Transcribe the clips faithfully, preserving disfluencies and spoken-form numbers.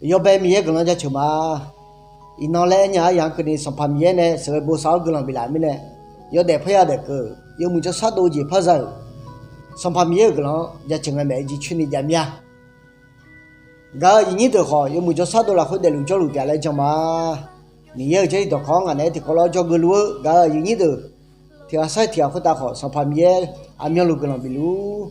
Yawbae Miqyaer guiqlanq jaceuq ma. Iqnan laer aernya aryamq keuvni Sanqpaq Miqyaer nae sheuqghae bosav-awr guiqlanq biflaf mirnae, yawdaef parya daef keuv yawmuiq jawrshar dov-eu jeq par za-euq Sanqpaq Miqyaer-euq guiqlanq-anr jaceuq ngae maeq-eu jircoer ni jav mir-a. Gaq-euq aqyuif nyir deuq khawf, yawmuiq jawrshar dov lafkhoer daefluf jawrluf taef-a laer jan ma. Miqyaer-euq jarlif dawqkawq-anr ngaq naeq-aer tiqkawv lawr jawrgeuf luf-eu gaq-euq aqyuif nyir deuq, tiq ghaq sar-iq tiq ghaq khoertav khawf, Sanqpaq Miqyaer aqmyanluf guiqlanq bifluf-ur.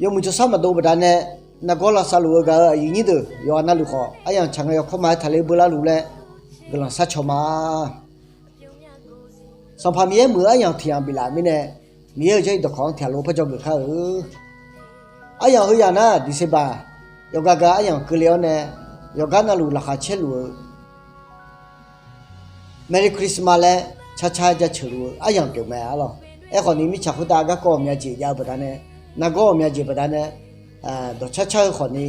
Yawmuiq jawrshar maqdov baqdanae, nargawr lavsav luf-eu gaq-euq aqyuif nyir deuq yawqghaq navluf khawf, aryamq tsaq ngae yawkawr ma-aer taqler beular luf laer guiqlanq sharcaw ma. Sanqpaq Miqyaer muiq-eu aryamq tiq yamq biflaf mirnae, Miqyaer-euq jarlif dawqkawq-anr tiq ghaq lof par jawrgeuf kar-eu. Aryamq heu yamq nar, December yawqgar gar aryamq keuvle-awr nae, yawqgar navluf laqkhaq caerluf-eu Merry Christmas laer carcar jaceuq luf-eu aryamq pyeuf mae arlawr. Aerkhawf ni mirtsaq khoertav garkawv ghawqmya jeq jav-eu baqdanae, nargawr ghawqmya jeq baqdanae, dawqcar car-eu khawf ni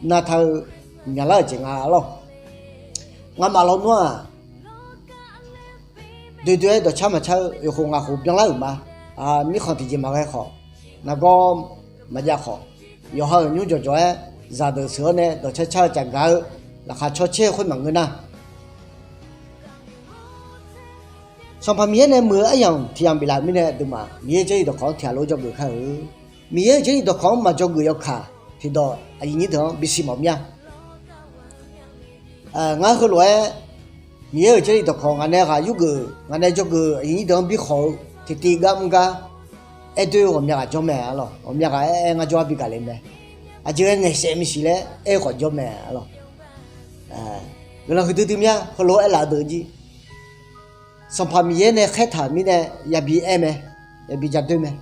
navtaq-eu myaqlar-euq jeq nga arlawr. Ngamaf lawnmr-aq, doe doe-aer dawqcar maqcar-eu yawqkhof ngaq khof byanlar-euq ma. Mirkhanq tiqjeq maqghae khawf, nargawr maqjav khawf, yawqha-euq nymr jawqjawq-aer zaqdeuq sheuq-awr nae dawqcar car-eu caf gaq-eu laqkhaq caw caer-eu khoer maqngeur nar, Sanqpaq Miqyaer nae muiq-eu aryamq tiq yamq biflaf mirnae aqduimaf Miqyaer-euq jarlif dawqkawq-anr tiq ghaq lof jawrgeuf kar-eu. Miqyaer-euq jarlif dawqkawq-anr maqjawrgeuf yawkaq tiqdawq aqyuif nyir deuq-anr bisiq mawf mir-a. Ngar heulof-aer Miqyaer-euq jarlif dawqkawq ngaq nae ghaq yurgeuf, ngaq nae jawrgeuf aqyuif nyir deuq-anr bikhawf-eu tiqtiv gar mr gar aer doe-eu ghawqmya ghaq jawr mae arlawr. Ghawqmya ghaq aer aer ngar jawr-ar bi gaq le mae. Aqjeq ghae ngaeqshaef maqsiq laer aer-eu khawf jawr mae arlawr. Guiqlanq huiqdui dui mya heulof-aer aerlaf-eu deuq jir, Sanqpaq Miqyaer nae khaertaq-euq mirnae yabi aer mae, yabi ja doer mae.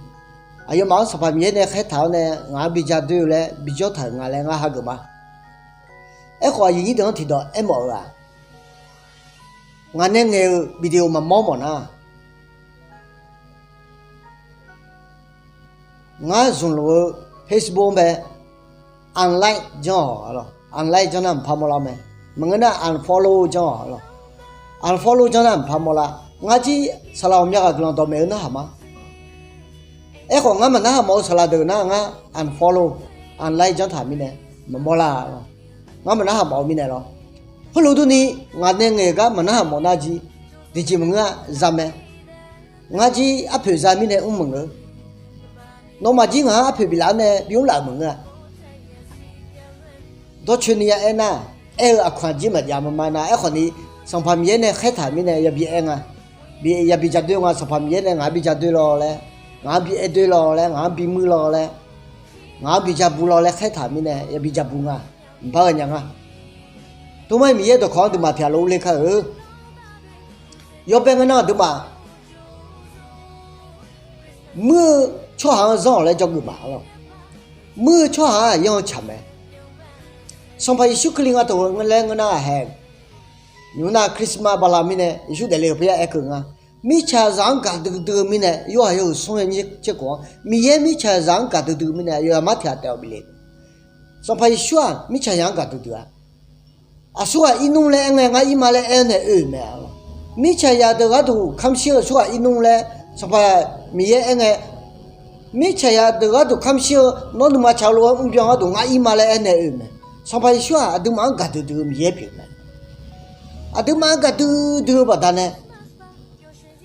Aqyawfmaf-anr Sanqpaq Miqyaer nae khaertaq-awr nae ngaq-anr bi ja doer-eu laer bijawr taq-euq nga laer ngar hageuf ma. Aerkhawf aqyuif nyir deuq-anr tiqdawq aermawf-eu-aq, ngaq nae ngaeq-euq video maqmawr mawf nar, ngar zmqluf-eu Facebook-anr bae unlike janr-awq arlawr. Unlike janr nar mqpar mawrlar mae. Maqngeur nar unfollow janr-awq arlawr. Unfollow janr nar mqpar mawrlar. Ngar jir saqlaq ghawqmya ghaq guiqlanq dawqmaeq-eu narhaq ma. Aerkhawf ngar maqnarhaq mawf-eu saqlaq deuq nar ngar unfollow, unlike janr taq mirnae maqmawr lar arlawr. Ngar maqnarhaq mawf-eu mirnae lawr. Heulof durni ngaq nae ngaeq gar maqnarhaq mawf nar jir, tiqjeq maqngeur-a za mae. Ngar jir arpoeq za mirnae mr maqngeur. Nawmaf jir ngaq-anr arpoeq biflaf-awr nae bimr laf-euq maqngeur-a. Dawrcoeni ya aernar, aer-eu aqkaq jir maqjav maqma nar, aerkhawf ni Sanqpaq Miqyaer nae khaertaq mirnae yabi aer nga. Yabi ja doer nga, Sanqpaq Miqyaer nae ngaq-anr bi ja doer lawr laer, ngaq-anr bi aer doer lawr laer, ngaq-anr bi muir lawr laer, ngaq-anr bi ja bu lawr laer khaertaq mirnae yabi ja bu nga. Mqpar-eu nya nga. Tormar-iq Miqyaer dawqkawq-anr aqduimaf tiq ghaq lof urler kar-eu. Yawbae ngae nar aqduimaf muir-eu tsawrhaq-anr zanr-awq laer jawrgeuf ma arlawr. Muir-eu tsawrhaq-aq yanr-eu tsaq mae. Sanqpaq Yeqsur Kali nga taq-eu laer ngeur nar-aq hae, nymq nar Christmas bala mirnae Yeqsur daefle-euq paer yar aerkeuv nga. Mirtsaqzaq-anr gaqdui dui-eu mirnae, yorhaq yawhuiq smr-eu nyi tserkhof-anr Miqyaer mirtsaqzaq-anr gaqdui dui-eu mirnae aqyawf-aq martiq ghaq taef-awq bif le. Sanqpaq Yeqsur-aq mirtsaqzaq-anr gaqdui dui-a. Aqsurghaq ir nmr laer aer ngae, ngar ir ma laer aer nae oe-euq mae arlawr. Mirtsaqzaq deuq gharduq kamq shir-eu aqsurghaq ir nmr laer Sanqpaq Miqyaer aer ngae, mirtsaqzaq deuq gharduq kamq shir-eu nawr nuima tsaq lof-aer mrbyan gharduq ngar ir ma laer aer nae oe-euq mae. Sanqpaq Yeqsur-aq aqduimaf-anr gaqdui dui-eu Miqyaer pyeuf mae. Aqduimaf-anr gaqdui dui-eu baqdanae,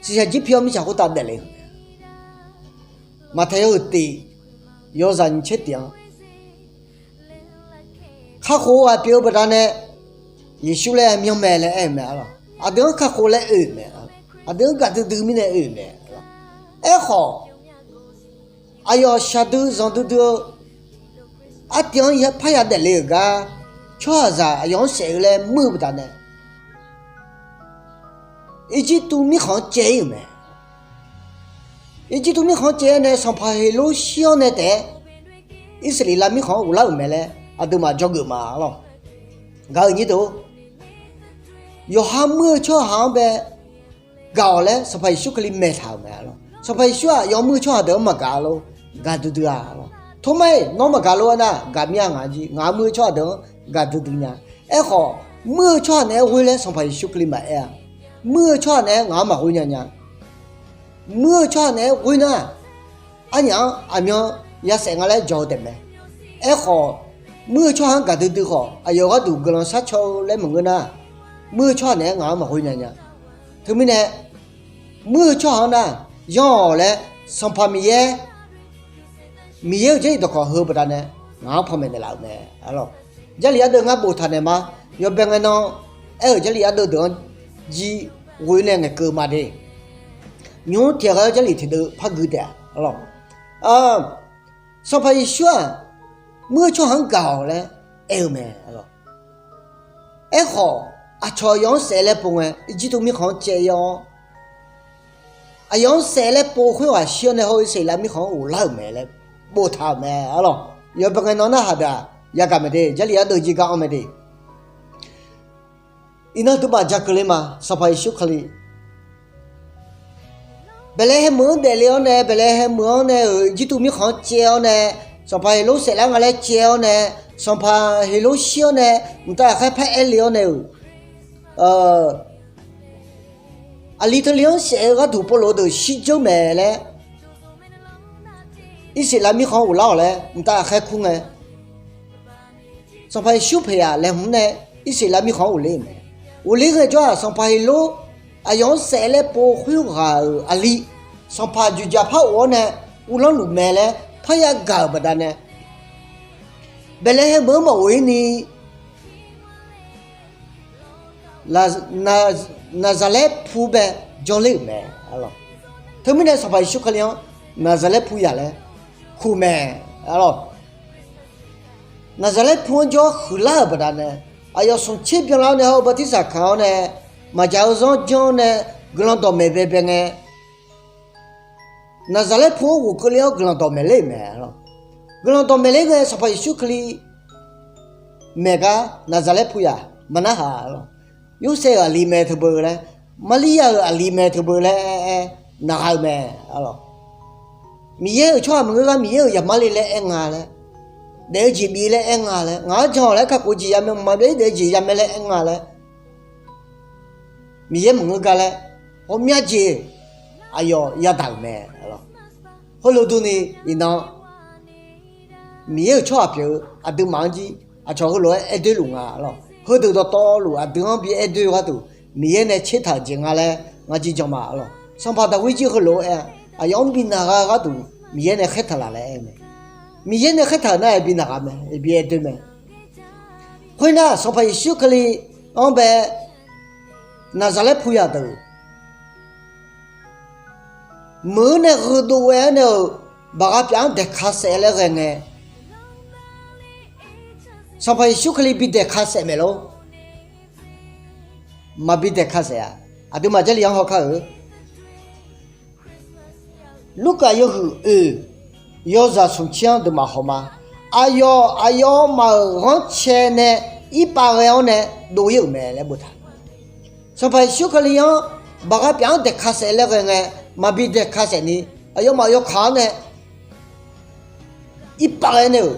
shiqshaq jir pi-awr mirtsaq khoertav daefle-euq mae. Maqtaeq yawhuiq tif, yawzaq nyiq tser tif-anr kakhof-eu ghaq pyeuf-eu baqdanae, Yeqsur laer aqmyanmaeq laer aer-euq mae arlawr. Aqdui-anr kakhof laer oe-euq mae. Aqdui-anr gaqdui dui mirnae oe-euq mae. Aerkhawf, aqyawf shaqdui zanqdui dui-eu artiv-anr parya daefle-euq gar, tsawrhaqzaq aqyawf-anr saef-eu laer muir-eu baqdanae, Irjirtuv mirkhanq-anr caev-ir-euq mae. Irjirtuv mirkhanq-anr caev-aer nae Sanqpaq Heqlor shir-awr nae taef-aer Irsaqleqlav mirkhanq-anr ghoflar-euq mae laer aqduimaf jawrgeuf ma arlawr. Gaq-euq nyir deuq-or, yawqha muir-eu tsawrhaq-anr bae gaq-awq laer Sanqpaq Yeqsur Kali maeqtaq-euq mae arlawr. Sanqpaq Yeqsur-aq yawmuir-eu tsawrhaq deuq-anr maqgaq lor, gaqdui dui-a arlawr. Tormar-iq nawr maqgaq lor-aer nar, gaq mir-a ngaq jir, ngaq muir-eu tsawrhaq deuq-anr gaqdui dui nya. Aerkhawf, muir-eu tsawrhaq naeq-aer ghoer laer Sanqpaq Yeqsur Kali maqaer-a. Muir-eu tsawrhaq naeq-aer ngaq-anr maqghoer nya nya. Muir-eu tsawrhaq naeq-aer ghoer nar, arnyaf-anr aqmyan yasaef nga laer jawq-eu taef mae. Aerkhawf, muir-eu tsawrhaq-anr gaqdui dui khawf, aqyawf gharduq guiqlanq sharcaw-eu laer maqngeur nar, muir-eu tsawrhaq naeq-aer ngaq-anr maqghoe nya nya. Teumirnae, muir-eu tsawrhaq-anr nar, yanr-awq laer, Sanqpaq Miqyaer, Miqyaer-euq Jarlif dawqkawq heu baqdanae ngaq-anr panmaeq naeqlaf-euq mae. Jarlif ardeuv ngar boftaq naeq ma. Yawbae ngae nan aer-euq Jarlif ardeuv deuq-anr jir ghoe nae ngaeqkeuv ma de. Nymr tiq ghaq-eu Jarlif tiqdeuv par gui taef-a. Sanqpaq Yeqsur-aq, muir-eu tsawrhaq-anr gaq-awq laer aer-eu mae. Aerkhawf, aqcawq aqyawf-anr saef laer pov ngae, Irjirtuv mirkhanq-anr caev-awr, aqyawf-anr saef laer pov khoerghaq shir-awr nae hawr-eu Irsaqleqlav mirkhanq-anr ghoflar-euq mae laer boftaq-euq mae. Arlawq, yawbae ngae nan narhaq deuq-aq yagaq mae de, Jarlif ardeuv jir gar anr mae de. Iqnan teubaf ja keuvle ma. Sanqpaq Yeqsur Kali Baeqlaeqhaeq meuq-anr daefle-awr nae, Baeqlaeqhaeq meuq-anr nae-euq Irjirtuv mirkhanq-anr caev-awr nae, Sanqpaq Heqlor saeflar nga laer caev-awr nae, Sanqpaq Heqlor shir-awr nae, mqtav ghaqkhaer paraer le-awr nae-euq, aqli teuler-anr saef-eu gharduq povlof-eu deuq shirdzeur mae laer, Irsaqleqlav mirkhanq-anr ghoflar-awq laer mqtav ghaqkhaer kur ngae, Sanqpaq Yeqsur paeqyaq laeqhmq nae Irsaqleqlav mirkhanq-anr ghofler-euq mae. Ghofler ghae jawr-aq, Sanqpaq Heqlor aqyawf-anr saef laer pov khoerghaq-euq aqli, sanqpaq juqjaq par of-awr nae uvlanr luf mae laer parya gaq-euq baqdanae, Baeqlaeqhaeq meuq-anr maqghof-ir ni, Naqzaqlaer pu bae janler-euq mae. Teumirnae Sanqpaq Yeqsur Kali-anr Naqzaqlaer pu yaq laer kur mae. Naqzaqlaer pu-anr jawr huiqlar-euq baqdanae, aqyawf smq tser byanlar-awr nae hawr-eu bartirsaq kaq-awr nae, maqjaq-eu zanr janr-awr nae, guiqlanq dawqmaeq baebae ngae, Naqzaqlaer pu-anr ghofkeuvle-awr guiqlanq dawqmaeq ler-euq mae. Guiqlanq dawqmaeq ler ngae, Sanqpaq Yeqsur Kali maeq gar Naqzaqlaer pu yaq maqnarhaq-a. Yorsaev-euq aqli mae teubeu laer, Marlirya-euq aqli mae teubeu laer aer-aer naq gha-eu mae. Miqyaer-euq tsawrhaq maqngeur gar Miqyaer-euq zaqmar le laer aer nga laer, daef-eu jeq bif laer aer nga laer, ngaq-anr jan-awq laer kakhof-eu jeq ya mae, maqbyav-ir daef-eu jeq ya mae laer aer nga laer, Miqyaer maqngeur gar laer ghawqmya jeq aqyawf yadaq-euq mae. Heulof durni iqnan Miqyaer-euq tsawrhaq pyeuf-eu aqduimaf-anr jir aqcawq heulof-aer aer doer luf nga lawq. Heudeuq dawqtawvluf aqdui-anr bi aer doer-eu gharduq Miqyaer nae tsertaq-euq jeq nga laer ngar jir jan ma lawq. Sanqpaq Daqwir jir heulof-aer-a, aqyawf-anr bi naq gha-eu gharduq Miqyaer nae khaertaq laf laer aer-eu mae. Miqyaer nae khaertaq-euq nar-aer bi naq gha mae, bi aer doer mae. Khoernar, Sanqpaq Yeqsur Kali-anr bae Naqzaqlaer pu yaq deuq meuq-eu nae gheudov ghae-aer nae-euq baqgha pyaf-anr daeqka saef laer ghae ngae, Sanqpaq Yeqsur Kali bi daeqka saef maeq lor. Maqbi daeqka saef-a. Aqduimaf Jarlif-anr hawkar-eu Lurkaf yawhuiq oeq yawzaq smq tser-anr deuq maqhaw ma. Aqyawf aqyawfmaf-euq ghanrcae nae irpav ghae-awr nae dov-ir-euq mae laer boftaq. Sanqpaq Yeqsur Kali-anr baqgha pyaf-anr daeqka saef laer ghae ngae, maqbi daeqka saef ni aqyawfmaf yawkaq-awr nae irpav ghae nae-euq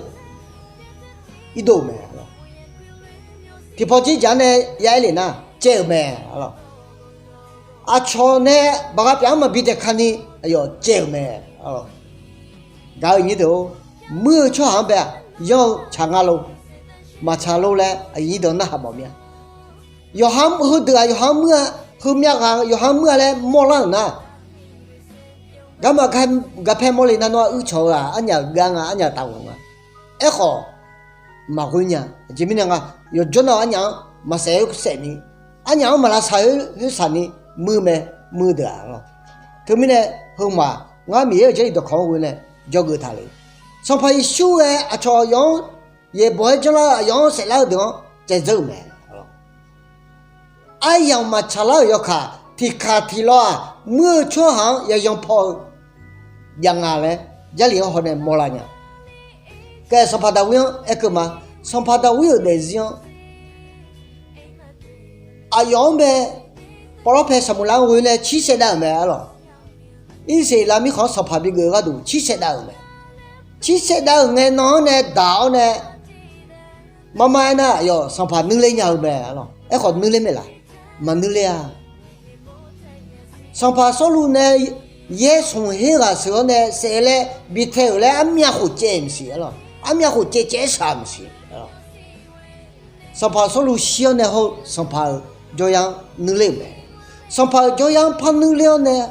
irdov-euq mae. Tiqpawf dzerdzaq-anr nae ya aer lef nar caev-euq mae. Aqcawq nae baqgha pyaf-anr maqbi daeqka ni aqyawf caev-euq mae. Gaq-eu aqnyir deuq-or, muir-eu tsawrhaq-anr bae-aq, yanr-eu tsaq nga lor, maqtsaq lor laer aqnyir deuq-anr narhaq mawf mir-a. Yawqha heudeuq-aq yawqha muir-a, heumyav ghaq yawqha muir-a laer mawrlar-euq nar, garma garpae mawrle nar nawr-aq uircawq-eu-aq arnyaf-euq gar nga, arnyaf taf ghof nga. Aerkhawf maqghoe nya. Aqjeq mirnae nga, yawqjawr nar-eu arnyaf-anr maqsaef-eu saef ni, arnyaf-anr maqlavsaq-eu khoer saq ni muir mae, muir deuq-aq lawq. Teumirnae heu ma, ngar Miqyaer-euq Jarlif dawqkawq-anr ghoe nae jawrgeuf taq le. Sanqpaq Yeqsur ghae aqcawq aqyawf-anr yaeqbawq-aer janrlar-eu aqyawf-anr saeflar-eu deuq-anr caevdzeur-euq mae. Aryamq maqtsaq lar-euq yawkaq tiqkaq tiqlawr-aq, muir-eu tsawrhaq-anr yayan paw-eu jav nga laer Jarlif-anr hawnae mawrlar nya. Kaef Sanqpaq Daqwir-anr aerkeuv ma. Sanqpaq Daqwir-euq daefzir-anr aqyawf-anr bae pawvlawr pae Saqmuqlav-anr ghoe nae cirsaev dav-euq mae arlawq. Irsaqleqlav mirkhanq-anr sanqpaq bigeuf-eu gharduq cirsaev dav-euq mae. Cirsaev dav-euq ngae nan-anr nae daq-awr nae marmar aernar, aqyawf sanqpaq nuirler nya-eu mae arlawq. Aerkhawf nuirler maeqlaf? Maqnuirler-a. Sanqpaq Sawrluv nae yaer smq her ghaq sheuq-awr nae saef laer bi tae-euq laer armyav khof caev-eu maqsiq arlawq. Armyav khof caev caev-aer shaq-eu maqsiq. Sanqpaq Sawrluv shir-awr nae hawr-eu sanqpaq-euq jawryar-anr nuirler-euq mae. Sanqpaq-euq jawryar-anr par nuirler-awr nae,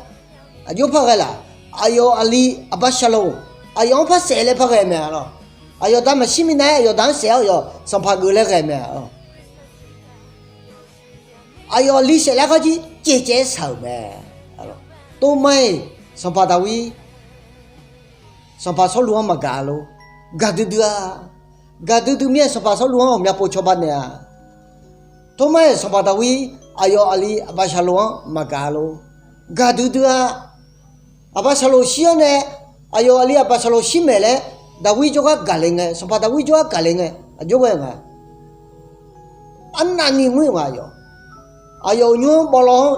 aqjox par ghae laf? Aqyawf aqli Aqbaqsaqloq, aqyawf-anr par saef laer par ghae mae arlawq. Aqyawf da maqshir minav-aer aqyawf da-anr saef-awr aqyawf sanqpaq geuf laer ghae mae arlawq. Aqyawf aqli saef lar gar jir caevcaev-aer shaq-euq mae. Tomar-iq, sanqpaq Daqwir sanqpaq Sawrluv-anr maqgaq lor. Gaqdui dui-a. Gaqdui dui mir-aer sanqpaq Sawrluv-anr ghawqmya pov cawba naeq-a. Tomar-iq, sanqpaq Daqwir aqyawf aqli Aqbaqsaqloq-anr maqgaq lor. Gaqdui dui-a. Aqbaqsaqloq shir-awr nae, aqyawf aqli Aqbaqsaqloq shir maeq laer Daqwir jawrgar gaqle ngae, sanqpaq Daqwir jawrgar gaqle ngae, aqjox ghae nga. Arnavni ngoer nga aqyawf. Aqyawf uqnymr-anr bawvlawv-anr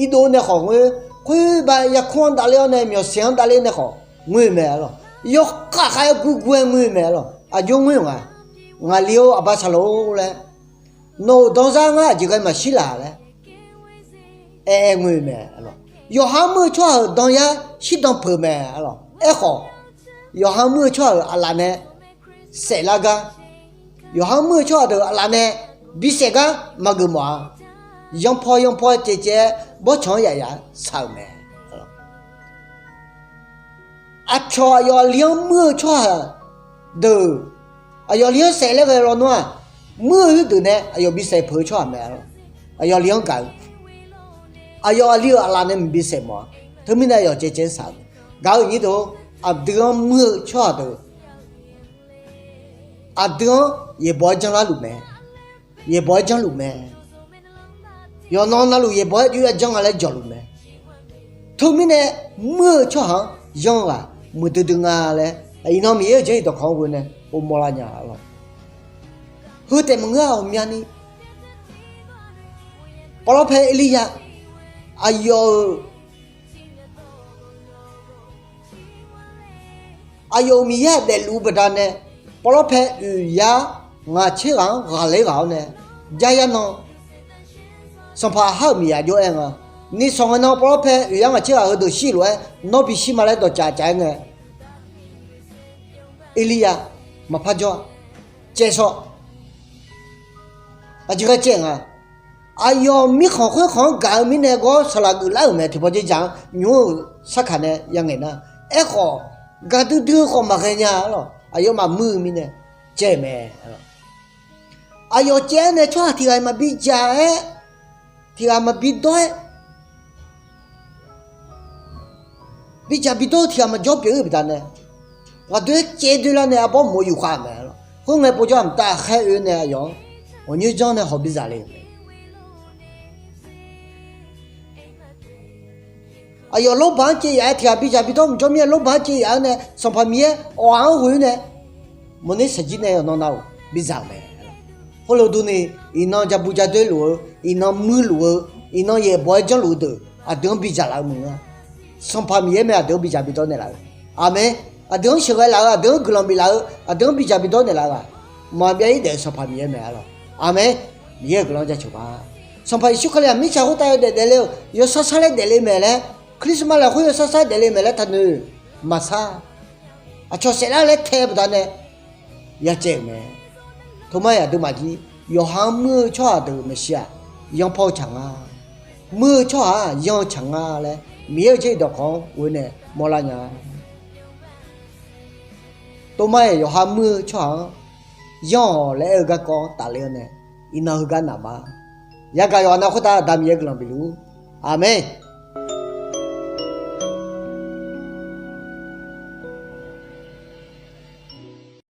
irdov nae khawf ngoer, khoer ba yarkmr-anr davler-awr nae myawqsaeq-anr davler nae khawf ngoer-eu mae arlawq. Yawkhav khav-aer gurgur-aer ngoer-eu mae arlawq. Aqjox ngoer-eu nga. Ngaqli-or Aqbaqsaqloq-or laer, nawq-euq danzar ngar aqjeq ghae maqshir laq laer aer-aer ngoer-eu mae. Yawqha-anr muir-eu tsawrhaq-euq danyar shirdan peuq mae arlawq. Aerkhawf, yawqha-anr muir-eu tsawrhaq-euq aqlaf nae saeflar gar, yawqha-anr muir-eu tsawrhaq deuq aqlaf nae bisaef gar maqgeuf mawf-a. Yanrpaw yanrpaw-aer caevcaev-aer bawrtsanq-anr yaf yaf-aer shaq-euq mae. Aqcawq aqyawf aqli-anr muir-eu tsawrhaq deuq, aqyawf aqli-anr saef laer ghae lawnmr-aq, muir-eu khoerdeuq nae aqyawf bisaef peuq-eu tsawrhaq mae arlawq. Aqyawf aqli-anr gaq-eu, aqyawf aqli-euq aqlaf nae maqbi saef mawf-a. Teumirnae aqyawf caevcaev shaq-eu mae. Gaq-eu nyir deuq, aqdui-anr muir-eu tsawrhaq deuq, aqdui-anr yaeqbawq-aer janrlar luf mae. Yaeqbawq-aer janrluf mae. Yawqnan navluf yaeqbawq-aer jov-aer janr nga laer jawqluf mae. Teumirnae muir-eu tsawrhaq-anr yanr-eu ghaq muiqdui dui nga laer, iqnan Miqyaer-euq jarlif dawqkawq-anr ghoe nae povmawr lar nya arlawq. Heu taef maqngeur-a ghawqmyani, pawvlawr pae Erlirya, aqyawf-euq aqyawf-euq Miqyaer-aq daefluf-eu baqdanae, pawvlawr pae oeq yar ngaq tser ghaq-anr ghaqler ghaq-awr nae, jaryar nan sanqpaq har-euq miqyaq jov-aer nga. Ni sanq ngae nan pawvlawr pae oeq yar ngaq tser ghaq heudeuq shir lof-aer nawr bishir ma laer dawqcaf caf-aer ngae, Erlirya maqpar jawr-a. Caev sawr. Aqjeq ghae caev nga. Aqyawf mirkhanq khoerkhanq-anr gaq-eu mirnae gawr saqlaq geuflar-euq mae. Tiqpawf dzerdzaq-anr nymr-euq sarkaq nae yanghae nar, aerkhawf gaqdui dui-eu khawf maqghae nya arlawq. Aqyawfmaf muir-eu mirnae caev mae. Aqyawf caev-aer nae tsawrhaq tiq ghaq maqbi dzaq-aer, tiq ghaq maqbi dawr-aer, bidzaq bidawr-eu tiq ghaq maqjawr pyeuf-ir baqdanae, ghaqdoer-aer caev doerlar nae arbawr moq yufkhav mae arlawq. Khoerngae povjawr-aq mqtav khaer oe nae aqyawf-anr ghawqnyoer janr nae hawq bidzaq le-euq mae. Aqyawf lawrbaq-anr caev yaf-aer tiq ghaq bidzaq bidawr mqjawr mir-aer lawrbaq-anr caev yaf-aer nae Sanqpaq Miqyaer awq-aq-anr ghoe-ir nae mawqner saqjir nae yawqnan nav-euq bidzaq-euq mae. Khoerlof durni, iqnan ja bu ja doer luf-eu, iqnan muir luf-eu, iqnan yaeqbawq-aer janrluf-eu deuq aqdui-anr bidzaq laf-eu maqngeur-a. Sanqpaq Miqyaer mae aqdui-anr bidzaq bidawr naeqlaf-eu. Aqmeq. Aqdui-anr sheuqghae laf-eu, aqdui-anr guiqlanq biflaf-eu, aqdui-anr bidzaq bidawr naeqlaf-eu ghaq maqbyav-ir daef-eu Sanqpaq Miqyaer mae arlawq. Aqmeq. Miqyaer-euq guiqlanq jaceuq ma. Sanqpaq Yeqsur Kali-aq mirtsaq khoertav yawdaef daefle-eu yawsar sar laer daefle mae laer, Christmas lafkhoer yawsar sar daefle mae laer taqnoeq maqsar. Aqcawq saeflar laer tae-eu baqdanae yacaev-euq mae. Tomar-iq aqduimaf jir yawqha-anr muir-eu tsawrhaq deuq maeqshi-aq, yanrpawr-eu tsaq nga. Muir-eu tsawrhaq-aq yanr-eu tsaq nga laer Miqyaer-euq jarlif dawqkawq-anr ghoe nae mawrlar nya. Tomar-iq yawqha muir-eu tsawrhaq-anr yanr-awq laer aer-eu garkawv-anr tafler-awr nae, iqnan heugar naf ma. Yagaq yawqha nav khoertav Aqda Miqyaer guiqlanq bifluf-ur. Aqmeq.